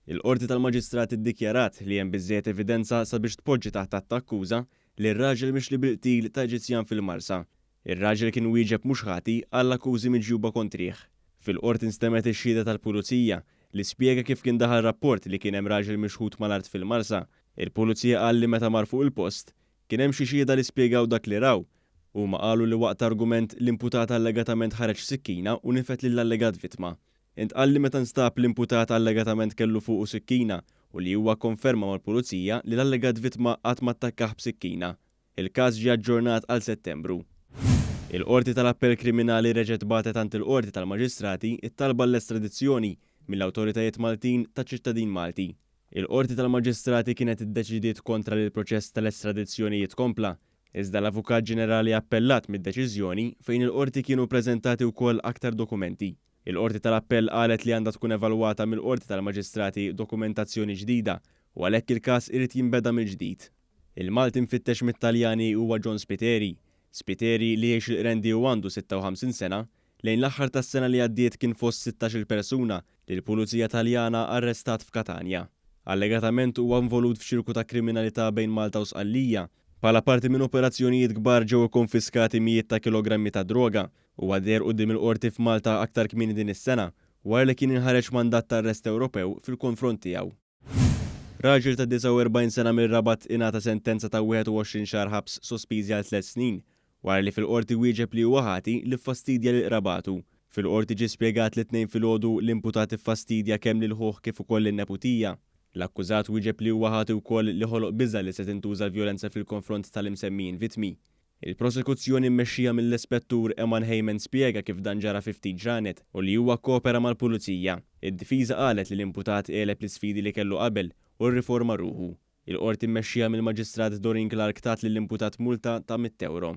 Il-Qorti tal-Maġistrati ddikjarat li hemm biżżejjed evidenza sabiex tpoġġi taħt att ta' akkuża lir-raġel mixli bil-qtil ta' Eġizzjan fil-Marsa. Ir-raġel kien wieġeb mhux ħati għall-akkużi miġjuba kontrih. Fil-Qorti nstemgħet ix-xhieda tal-Pulizija li spjega kif kien daħal rapport li kien hemm raġel mixħut mal-art fil-Marsa. Il-Pulizija qal li meta mar fuq il-post, kien hemm xi xhieda li spjegaw dak li raw. Huma qalu li waqt argument l-imputat allegatament ħareġ sikkina u nifed lill-allegat vittma. Intqal li meta nstab l-imputat allegatament kellu fuqu sikkina u li huwa kkonferma mal-Pulizija li l-allegat vittma qatt ma attakkah b'sikkina. Il-każ ġie aġġornat għal Settembru. Il-Qorti tal-Appell Kriminali reġgħet bagħtet għand il-Qorti tal-Maġistrati t-talba għall-estradizzjoni mill-awtoritajiet Maltin ta' ċittadin Malti. Il-Qorti tal-Maġistrati kienet iddeċidiet kontra li l-proċess tal-estradizzjoni jitkompla, iżda l-Avukat Ġenerali appellat mid-deċiżjoni fejn il-Qorti kienu ppreżentati wkoll aktar dokumenti. Il-Qorti tal-Appell qalet li għandha tkun evalwata mill-Qorti tal-Maġistrati dokumentazzjoni ġdida u għalhekk il-każ irid jinbeda mill-ġdid. Il-Malti mfittex mit-Taljani huwa John Spiteri. Spiteri, li jgħix il-Qrendi u għandu 56 sena, lejn l-aħħar tas-sena li għaddiet kien fost 16-il persuna li l-Pulizija Taljana arrestat f'Katanja. Allegatament huwa involut f'ċirku ta' kriminalità bejn Malta u Sqallija. Bħala parti minn operazzjonijiet kbar ġew ikkonfiskati mijiet ta' kilogrammi ta' droga. Huwa deher quddiem il-Qorti f'Malta aktar kmieni din is-sena, wara li kien inħareġ mandat ta' arrest Ewropew fil-konfront tiegħu. Raġel ta' 49 sena mir-Rabat ingħata sentenza ta' 21 xahar ħabs sospiżi għal tliet snin, wara li fil-Qorti wieġeb li huwa ħati li ffastidja lil qrabatu. Fil-Qorti ġie spjegat li t-Tnejn filgħodu l-imputat iffastidja kemm lil ħuh kif ukoll lin-neputija. L-akkużat wieġeb li huwa ħati wkoll li ħoloq biża' li se tintuża l-vjolenza fil-konfront tal-imsemmijin vittmi. Il-prosekuzzjoni mmexxija mill-Ispettur Eman Hayman spjega kif dan ġara fi ftit ġranet u li huwa kkopera mal-Pulizija. Id-difiża qalet li l-imputat għeleb l-isfidi li kellu qabel u rriforma ruħu. Il-Qorti mmexxija mill-Maġistrat Doreen Clarke tat lill-imputat multa ta' mitt ewro.